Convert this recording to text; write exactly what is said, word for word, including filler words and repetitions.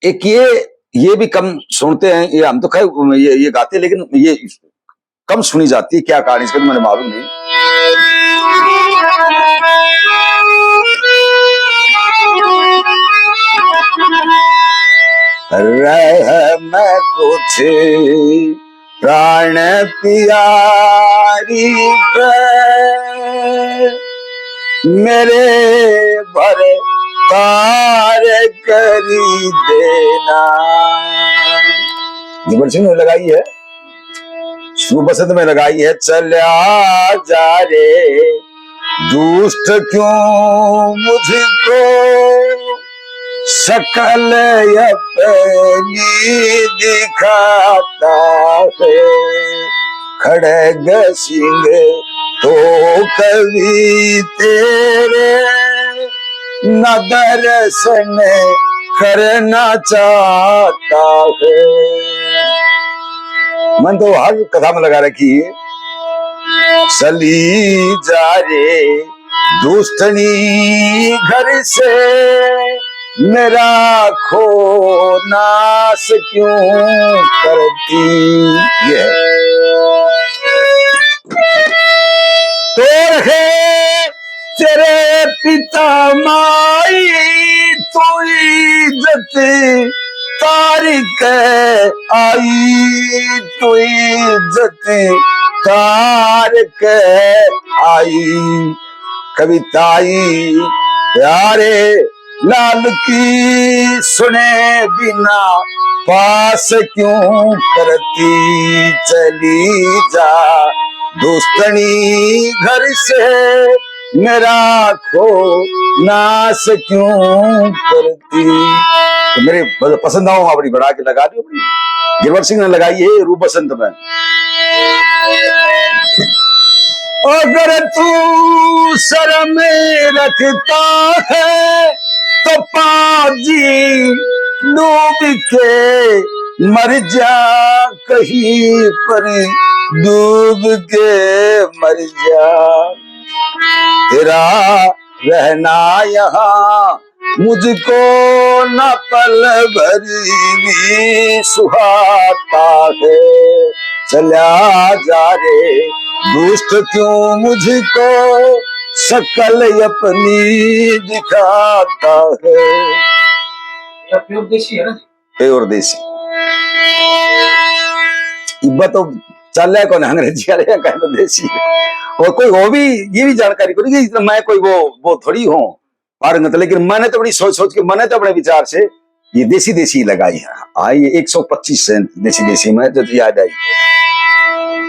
एक ये, ये भी कम सुनते हैं, ये हम तो खैर ये, ये गाते हैं, लेकिन ये कम सुनी जाती है। क्या कारण इसका तो मैंने मालूम नहीं। रह मैं कुछ प्राण प्यारी पे मेरे भर तार करी देना। गिरबख्श सिंह ने लगाई है, रूप बसंत में लगाई है। चल्या जा रे दुष्ट क्यों मुझको शकल अपनी दिखाता है। खड़ग सिंह तो कभी तेरे न दर्शन करना चाहता है। मन तो हर कथा में लगा रखी है। चली जा रे दुष्टनी घर से, मेरा खो नाश क्यों करती है। तोर है तेरे पिता माई, तू इज्जत तार के आई, तू इज्जत तार के आई। कविताई प्यारे लाल की सुने बिना पास क्यों करती। चली जा दुष्टनी घर से, मेरा खो नाश क्यों करती। तो मेरे प-, पसंद आओ, अपनी बढ़ा के लगा दो अपनी। गिरबख्श सिंह ने लगाई है रूप बसंत में। अगर तू शर्म रखता है तो पाजी डूब के मर जा, कहीं पर डूब के मर जा। तेरा रहना यहाँ मुझको न पल भर भी सुहाता है। चला जा रे दुष्ट क्यों मुझको शकल अपनी दिखाता है। ये pure देसी है ना? Pure देसी। इब्बा तो चल रहा है कौन अंग्रेजी वाले, या कहते देसी है। और कोई हो भी, ये भी जानकारी को नहीं, मैं कोई वो, वो थोड़ी हूँ पारंगत, लेकिन मैंने तो बड़ी सोच सोच के, मैंने तो अपने विचार से ये देसी देसी लगाई है। आई एक सौ पच्चीस है देसी देसी में, जब याद आई।